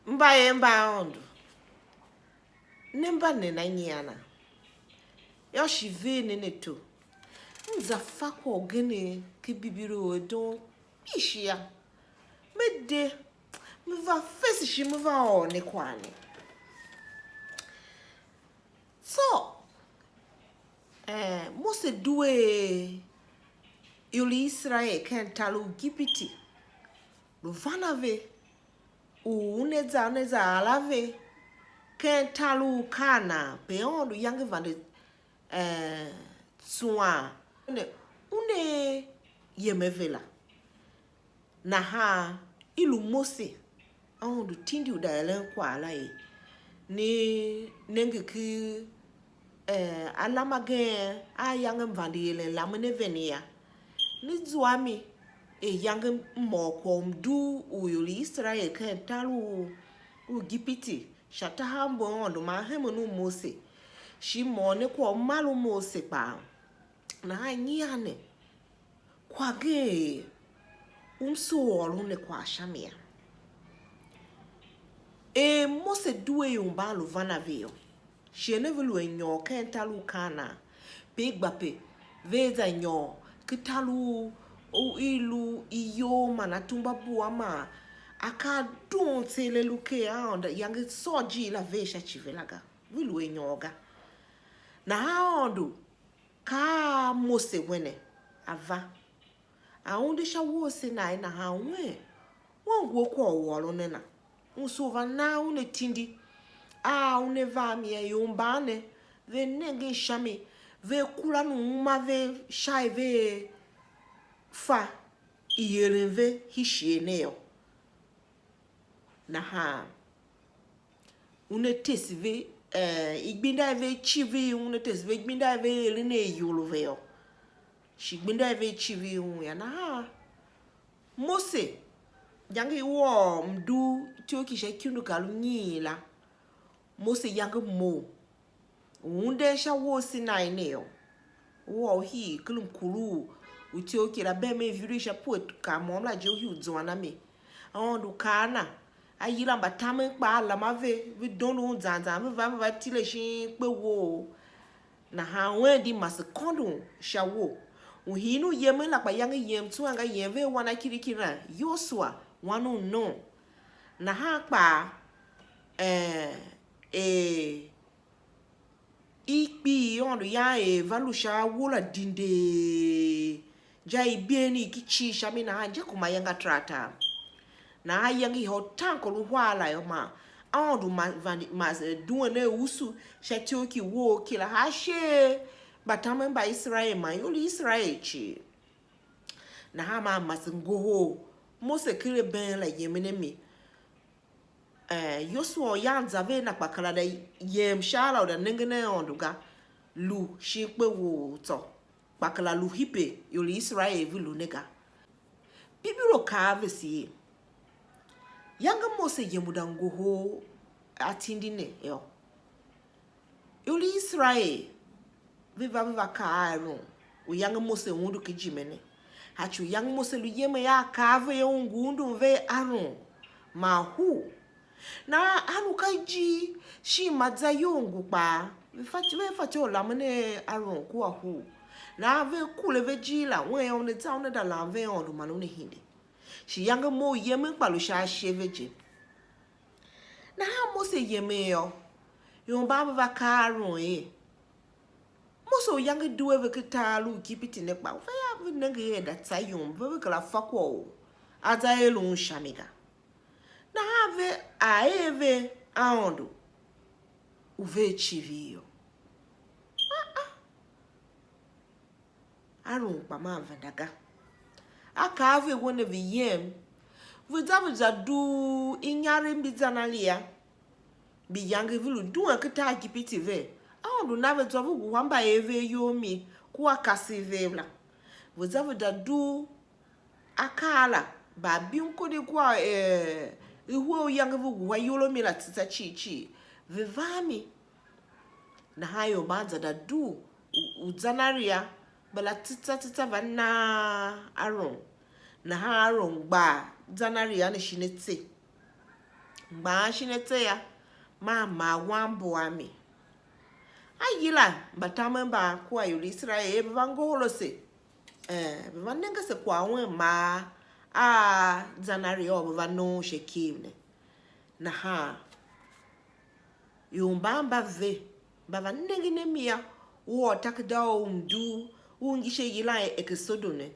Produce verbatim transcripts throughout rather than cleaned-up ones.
Mba er mba Aôndo, ne mba nena nyiana? Yô, shi ver nen ato. M za fa kwagh ugen ken Bibilo u a doo kpishi yô. Me de, me va fese shi me va ôr ne kwagh ne. Tsô, eh, Mose due ior i Iserael ken tar u Igipiti, lu van a ve, u una za, una za ar a ve ken tar u Kanaan, pe Aôndo yange vande, eh, tsuan ne, una yem a ve la. Nahan i lu Mose, Aôndo tindi u da eren kwagh la er, ne nenge ken, eh, alam agen a yange m vande eren lamen a ven yô. Ne zua mi er yange m ôr kwagh u mdugh u ior i Iserael ken tar u, u Igipiti sha tahav mbu Aôndo ma a hemen u Mose, shi m ôr ne kwagh u mar u Mose kpaa. Nahan nyian ne, kwagh gen er u m soo ôron ne kwagh sha mi yô. Er Mose due ior mban lu van a ve yô, shighe ne ve lu a nyôr ken tar u Kanaan, pe i gba pe ve za nyôr ken tar u, u i lu iyol man atumba bua man akaa doon tseegh a lu ker Aôndo yange sôr ijiir la ver sha ci ve la ga, ve lu a nyôr ga. Nahan Aôndo kaa a Mose wene, a va, a unde sha uwo u Sinai nahan wen, wen ngu a kwagh u ôron a na. Un soo va na un atindi a una va a mi yô, ior mban ne ve nengen sha mi, ve kuran u uma ve sha er ve fa i eren ve hii shighe ne yô. Nahan una tese ve, eh, igbenda i ve i civir, una tese ve igbenda i ve i eren a iyol ve yô, shi igbenda i ve i civir un yô. Nahan Mose, yange i ôr mdugh ityough ki sha ikundu ka lu nyiin la, Mose yange mough, u unden sha uwo u Sinai ne yô, u ôr u hii ken mkurugh u ityough ki la, bee me viru sha pue kar môm la je, u hii u zuan a mi. Aôndo kaa a na, a yila mbatamen kpaa, a lam a ve, ve dondo un zan zan, ve va, ve va tile shin kpe wou. Nahan wen di mase kôndon sha uwo. U hii u yemen la kpa yange yem tswen nga yem ve wan a kirikirian, Yosua, wan u Nun. Nahan kpaa, eh, er i kpiligh i Aôndo yan er va lu sha uwo la dindee, ja i byen i ki cii sha mi nahan je kuma yange ataratar. Nahan yange i hôr tanko lu uhar la yô, man Aôndo ma, vande, ma, eh, duen a usu sha ityough ki wou ki la, ha ashe mbatamen mba Iserael man ior i Iserael cii. Nahan maa mase ngohol Mose ken abeen la yemen a mi. Eh, Yosua u yan za ve na kpa kera da yem sha a la u da nengen a Aôndo ga, lu shin kpe wou tsô, kpa kera lu hii pe ior i Iserael ve lu ne ga. Bibilo kaa a vese er, yange Mose yem u da ngohol atindi ne yô, ior i Iserael ve va, ve va kaa a Aron, u yange Mose undu ken ijime ne. Hachi u yange Mose lu yemen a kaa a ve yô, un ngu undun ve a Aron man Hur. Nahan a lu ka ijir shin ma za iyol ngu kpaa, ve fatyô, ve fatyô u lamen a Aron kua Hur. Nahan ve kure ve ijir la, un yô, una za, una da lan ve Aôndo man una hide. Shi yange mough yemen kpa lu sha ashe ve je. Nahan Mose yemen yô, ior mban ve va kaa a Aron er, Mose u yange due ve ken tar u Igipiti ne kpa, ve ya ve nenge er da tsa yum, ve, ve kera fa kwagh u a za er un sha mi ga. Nahan ve a er ve Aôndo u vea civir yô. Aa, Aron kpa maa venda ga. A kaa a ve wen a ve yem, ve za ve za dugh inyaregh mbi zan alia, mbi yange ve lu duen ken tar Igipiti ve. Aôndo na ve zwa ve wuha mbaev ve iyol mi kua kasev vev la. Ve za ve za dugh akaa la, mbaabim kodi kua, eh, ihwe u yange ve wuha iyol a mi la tsitsa cii cii, ve va a mi. Nahan ior mban za da dugh u, u zan aria, mbala tsitsa tsitsa va na Aron. Nahan Aron gba zan aria ne shin a tse. gban shin atse yô, maa maa wan mbua mi. A yila mbatamen mba kua ior Iserael er ve va ngohol ase, eh, ve va nenge ase kwagh wen maa a zanari or ve va noo sha ikiv ne. Nahan ior mban mba ve, mba va nengen a mi yô, u ôr takerada u mdu u ngi sha yilan er Ekesodo ne,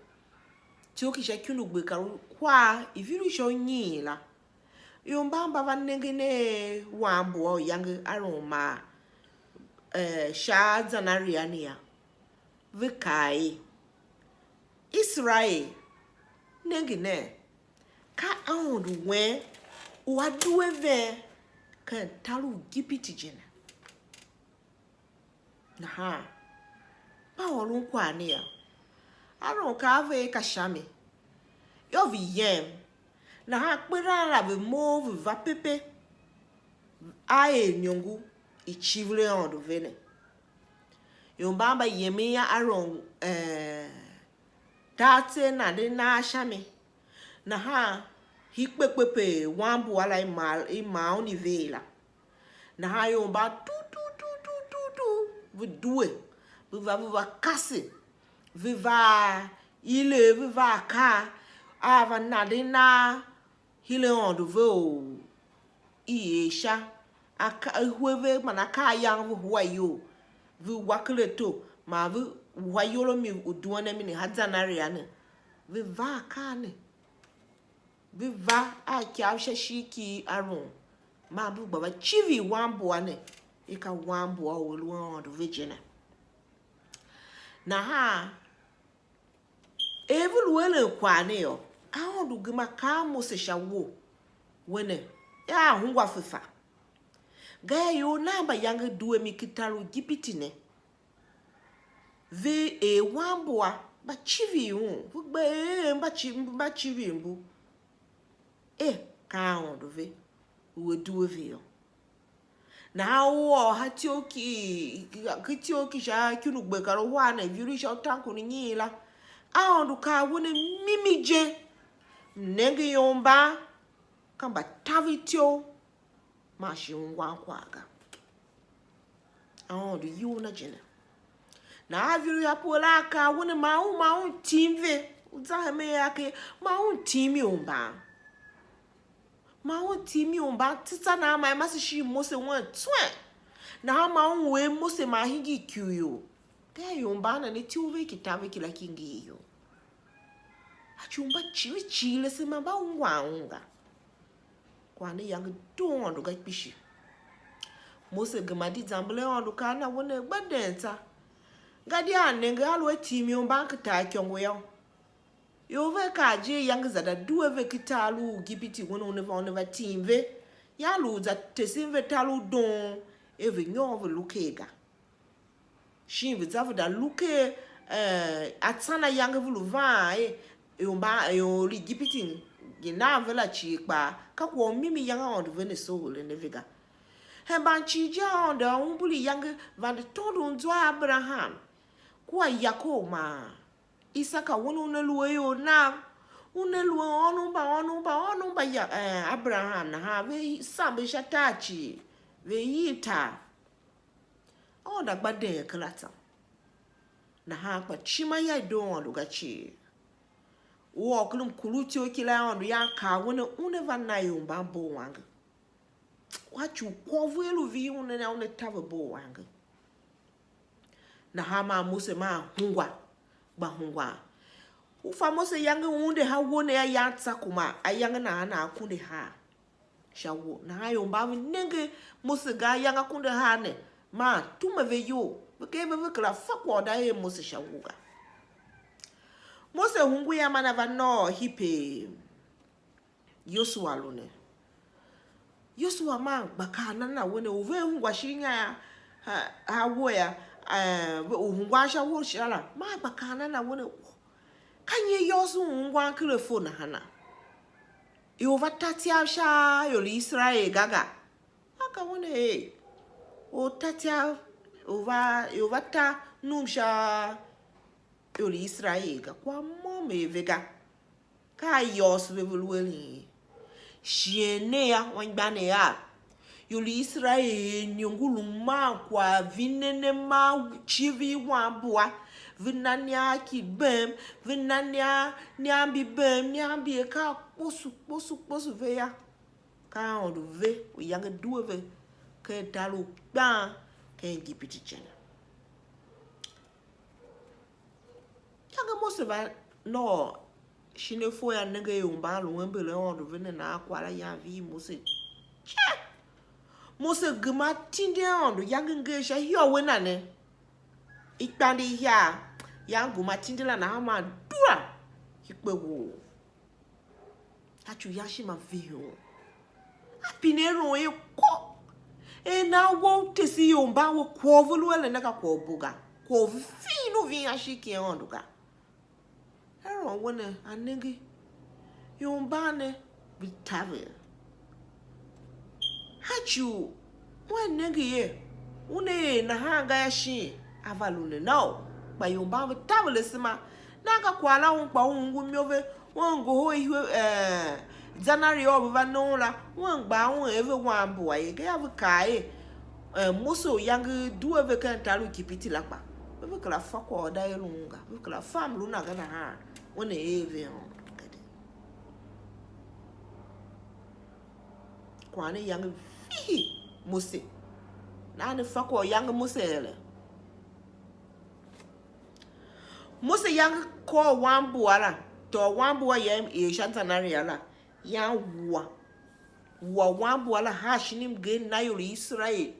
ityough ki sha ikundu gbe kar u kwagh ivur sha unyiin la. Ior mban mba va nengen a wan mbua u yange Aron maa, eh, sha zanaria ne yô, ve kaa er: Iserael, nenge nen, ka Aôndo wen u a due ven ken tar u Igipiti je ne. Nahan mba ôron kwagh ne yô, Aron kaa a ve er: Ka sha mi. Yô, ve yem. Nahan kperan la ve mough, ve va pepe a er iniongo i civir Aôndo ve ne. Ior mban mba yemen a Aron, eh, tar tser nan de nan sha mi. Nahan hii kpekpe pe wan mbua la i mar, i mar un i ver la. Nahan ior mban tu tu tu tu tu tu, ve due, ve va, ve va kase, ve va ile, ve va akaa a va nande nan, hile Aôndo ve u i er sha aka, ihwe ve man akaa a yange ve hua iyol, ve wa ken ato, man ve wa iyol a mi u duen a mi ne, ha zanaria ne, ve va akaa ne, ve va a ikav sha ishigh ki Aron, man ve gba va civir wan mbua ne, i ka wan mbua u a lu Aôndo ve je ne. Nahan er ve lu eren kwagh ne yô, Aôndo gema kaa a Mose sha wou, we ne, a ungwa fefa. Gayô, ior nan mbayange due mi ken tar u Igipiti ne, ve er wan mbua, mba civir un, ve gba er mba ci-, mba civir mbu, er ka Aôndo ve, u a due ve yô. Nahan u ôr ha ityough ki, ki ityough ki sha ikundu gbe kar uhar ne, ivur sha utaankur unyiin la, Aôndo kaa we ne mimi je, mnenge ior mban ka mbataver ityough, man shi ungwan kwagh ga. Aôndo iyol na je ne. Nahan ivur ya pue la a kaa we ne, ma un, ma un tim ve, u za hemen a ker, ma un tim ior mban. Ma un tim ior mban tsatsa nan, ma i mase shin Mose wen tswen. Nahan ma un er Mose ma a hingir ikurior. Ka ior mban nana ityough ve ki taver kila ki ngir ior. A ci u mba civir civir ase man mba ungwan un ga. Kwagh ne yange doo Aôndo ga kpishi. Mose gema di zamber a Aôndo, kaa na we ne, gba den tsô. Gadia a nenge, aluer tim ior mban ka tar ikôngo yô, ior ve kar je iyange za da due ve ken tar u Igipiti, wen una va, una va tim ve. Yô, a lu u za tesen ve tar u doon, er ve nyôr ve lu ker ga. Shin ve za ve da lu ken, eh, atsan ayange ve lu van er, ior mba, ior Igipiti ngi nan ve la cii kpaa, ka kwagh u mimi yange Aôndo ve ne sogh eren a ve ga. Hemban cii je Aôndo a umbur iyange vande tondon zwa a Aberaham kua Yakob man Isaka, wen una lu a ior nav, una lu a ônov mba ônov mba ônov mba ya, eh, Aberaham, nahan ve sambe sha tar cii, ve yil tar. Aôndo a gba deen kera tsô. Nahan kpa cima ya i doo Aôndo ga cii. U ôr ken mkurutyo kila Aôndo yan kaa we ne, una va na ior mban bo u ange. A ci u kwagh u ve lu vihi una ne, una taver bo u ange. Nahan maa Mose maa hungwa, gba hungwan. U fa Mose yange unde ha wo ne, a yan tsa kuma, ayange nahan a kunde haa sha wo. Nahan ior mban ve nenge Mose ga, ayange a kunde haa ne, maa tume ve iyol, ve ker ve, ve kera fa kwagh u da er Mose sha wo ga. Mose hungwa yô, man a va nôô hii pe Yosua lu ne. Yosua maa gba kaa nan a we ne, u vea ungwa shin inya ya, ha, ha wo ya, eh, ve, u ungwan sha wo sha la, maa gba kaa nan a we ne, ka nyi yôôso u ungwan ker a fo nahana? Ior va ta ityav sha ior i Iserael ga ga. A ka we ne er, or ta ityav, u va, ior va ta num sha ior i Iserael ga, kwagh môm er ve ga. Ka a yôôso ve ve lu eren ye. Shighe ne yô, anmgbianev av, ior i Iserael er ningurun man kwagh, ve ne ne maa civir wan bua, ve na nia ki bem, ve na nia, nia mbi bem, nia mbi akaa kposo kposo kposo ve yô. Ka Aôndo ve u yange due ve ken tar u kpan ken Igipiti je ne. Yange Mose va nôô shin a fo yô, nenge ior mban lu ember Aôndo ve ne nan kwagh la yan vi Mose. Che! Mose gema tindi Aôndo yange ngee sha ihiôwe na ne. I kpande ihiar, yan gema tindi la nahan man dua, i kpe woo. A ci u yan shima vihi u. A pine Aron er ko. Er nan we u tese ior mban we, kwagh u ve lu eren ne ka kwagh u bo ga. Kwagh u ve vihin u ving ashigh ki Aôndo ga. Aron we ne, a nenge. Ior mban ne, ve taver. A ci u Una nenge ye, una er nahan ga yô, shin a va lu ne? Nau, kpa ior mban ve taver asema. Nan ka kwagh la un kpa un ngu imo ve, un ngohol ihwe, eh, zanari yô, ve va noon la, un gba un er ve wan mbua ye. Gayô, ve kaa er, eh, Mose u yange due ve ken tar u Igipiti la kpa, ve, ve kera fa kwagh u da er un ga, ve kera fa mlu na ga nahan, una er ve Aôndo ga de. Kwagh ne yange vihi Mose. Nahan ne fa kwagh u yange Mose ere. Mose yange kôr wan mbua la, tôô wan mbua yam er sha zanaria la, yan wua. Wua wan mbua la haa shin mnger na ior i Iserael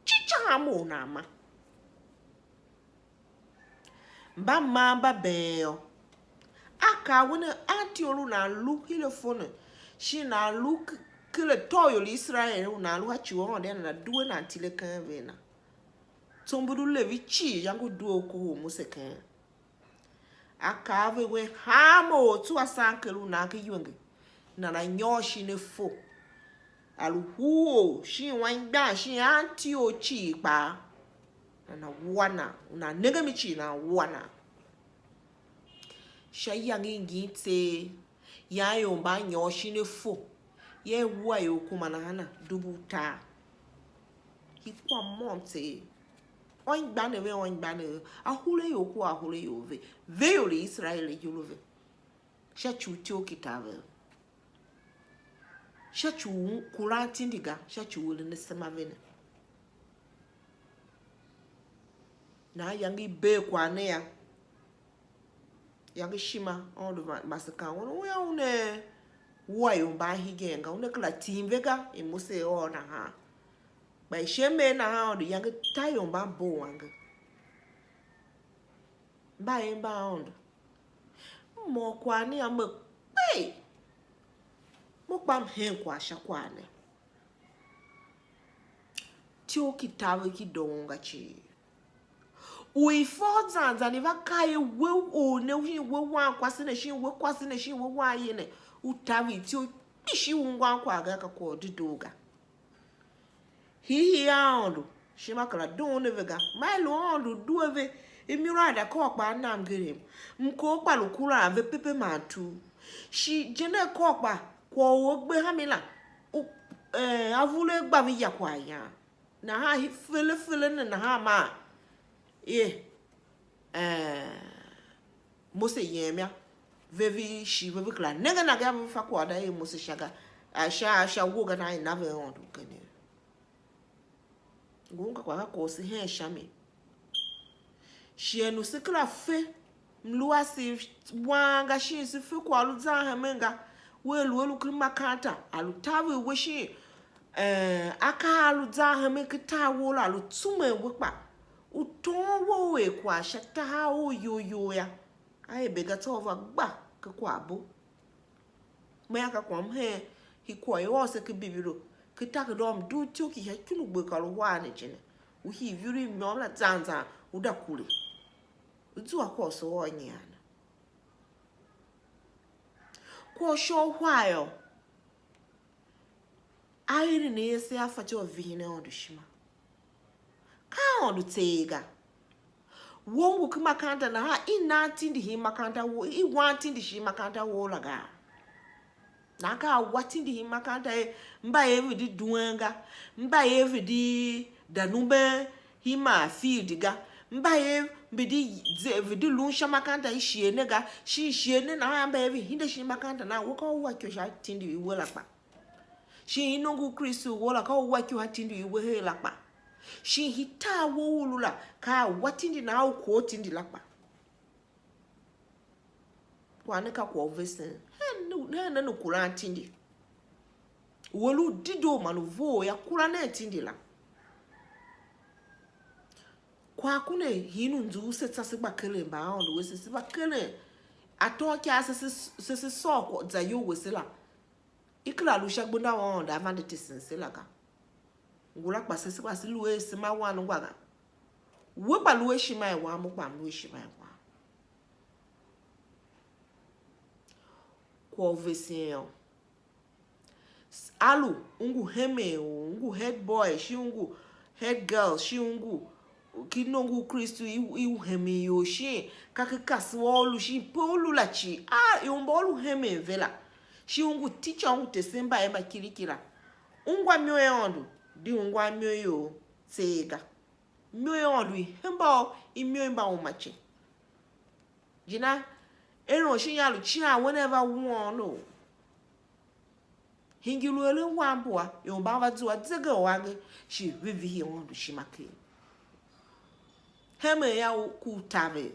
cican hanmô u nan ma. Mba maa mba been yô, a kaa we ne, anti or u nan lu hire fo ne, shin nan lu k-, ken atôior u Iserael u nan lu a ci u Aôndo yô, nana due nan tile ken ve na. Tsombor u Levi cii yange u due u kohol Mose ken. A kaa a ve wer, hanma or tsuwa sanker u nan ken iwenge, nana nyôr shin a fo. A lu hur or, shin anmgbian, shin anti or cii kpaa, nana wua nan, u nan nenge mi cii, nan wua nan. Sha iyange i ngin tseegh, yan ior mban nyôr shin a fo, ia wua ior kuma nahana dubu utar. I kwa môm tseegh. Anmgbianev ve anmgbianev, ahuraior kua ahuraior ve, ve ior i Iserael ayol a ve, sha ci u ityough ki taver, sha ci u kuran tindi ga, sha ci u eren asema ve ne. Nahan iyange i bee kwagh ne yô, iyange ishima Aôndo ma-, mase kan un, un yô, una wua ior mban hegen ga, una kera tim ve ga, er Mose ôr nahan. Kpa ishe mber nahan Aôndo yange ta ior mban bo wange. Mba er mba Aôndo. M ôr kwagh ne yô, me kpee. Mo kpa m hen kwagh sha kwagh ne. Ityough ki taver ki doon ga cii. U i fa u zan zan i va kaa er we or ne, shin we wankwase ne, shin we kwase ne, shin we wanye ne, u taver ityough kpishi u ungwan kwagh ga, ka kwagh u dedoo ga. Hiihii a Aôndo, ishima kera doon a ve ga. Ma i lu Aôndo u due ve, imura a da kôr kpaa nam mngerem. Mkoogh kpa lu kuran ve pepe man tu. Shi je ne kôr kpa kwagh u a gbe a mi la, u, eh, avur a gba ve ya kwaghyan. Nahan hi fele fele ne nahan maa, ye, eh, Mose yem yô, ve, ve shi ve, ve kera nenge na ga, ve fa kwagh da er Mose sha ga, a sha, sha uwo ga, nahan i na ve Aôndo ugen. Ngun ka kwagh ka kwagh u se hen sha mi. Shighe u se kera fe, mlu ase wang ga, shin se fe kwagh lu zan hemen ga, wea lu a lu ken makanta, a lu taver we, shin, eh, akaa a lu zan hemen ken tar wou la, a lu tsumen we kpa, u toon we u er kwagh sha tahav u iyol iyol yô, a er be ga tsô u va gba ken kwaghbo. Me a ka kwagh m hen hi kwagh i ôr se ken Bibilo, ken takerada u Mdughtyou ki sha ikunugber kar uhar ne je ne. U hii ivur i môm la zan zan, u da kure. U zua kwagh u se ôr nyian ne. Kwagh u sha uhar yô, a eren ase a fatyô u vihin Aôndo ishima. Ka Aôndo tseegh ga. Wo ngu ken makanta nahan, i nan tindi shin makanta wou, i wan tindi shin makanta wou la gaa? Nahan ka a wa tindi i makaranta er mba er ve di duen ga, mba er ve di danuben hima field ga, mba er ve di ze-, ve di lun sha makaranta i shighe ne ga, shin shighe ne nahan mba er ve hide shin makaranta na, we ka u wa ikyou sha tindi i we la kpa. Shin i nongo u Kristu u we la ka u wa ikyou sha tindi i we her la kpa. Shin hii tar wou u lu la ka a wa tindi nahan u kor tindi la kpa. Kwagh ne ka kwagh u vesen. Hen, hen nen u kuran tindi. U a lu u dedoo man u vough yô, kura nen tindi la. Kwagh ku ne hin u nzughul se tsa se gba keren mbaaôndo wese, se gba keren atôatyav se, se, se, se sôr kwagh za iyol wese la. I kera lu sha gbenda u Aôndo a vande tesen se la ga. Ngula kpa se, se kpa se lu a isema wan ungwa ga. We kpa lu a ishima i wam, mo kpa m lu a ishima i wam. Kwagh u vesen yô, a lu u ngu hemen, u ngu head boy, shi u ngu head girl, shi u ngu ki nongo u Kristu i, i u hemen ior shin ka ki kasua u lu shin pe u lu la cii, a ior mba u lu hemen ve la, shi u ngu teacher, u ngu tesen mbayev mba kiriki la, ungwa imyon i Aôndo, di ungwa imyon ior tseegh ga. Imyon i Aôndo i hemba u imyon i mba uma cii. Jina, Aron shin a lu cian wen a va wuôn lo. Hingir lu eren wan mbua, ior mban va zua zegeange, shi ve vihi Aôndo ishima ker. Hemen yô, u ku u taver.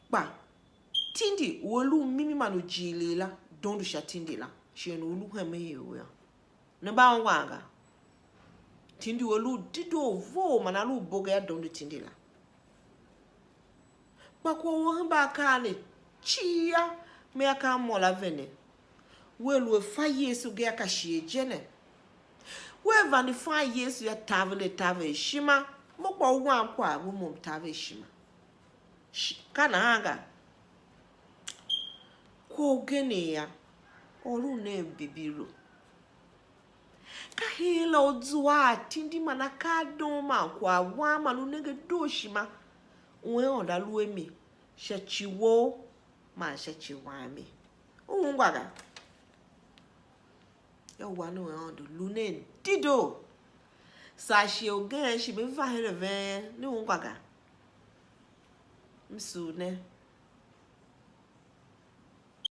Kpa tindi u a lu u mimi man u jighilii la, dondo sha tindi la, shighe u lu hemen ior yô. Ne mba ungwan ga. Tindi u a lu u dedoo vough man a lu u bo ga yô, dondo tindi la. Kpa kwagh u a hemba akaa ne cii yô, me akaa mô la ve ne. Wea lu a fa Yesu ga yô, ka shighe je ne. Wea vande fan Yesu yô, taver a taver ishima. Mo kpa u wam kwagh u mo m taver ishima. Shi, ka nahan ga. Kwagh ugen yô, ôron nen bibi lu. Ka hen la u zua a tindi man akaa doo man kwagh wam man u nenge dooshima u Aôndo a lu a mi sha ci wou man sha ci wam ye. U ungwa ga. Yô, wan u Aôndo, lu nen dedoo. Saa shighe ugen shi me va her a ven, ne ungwa ga. M sugh ne.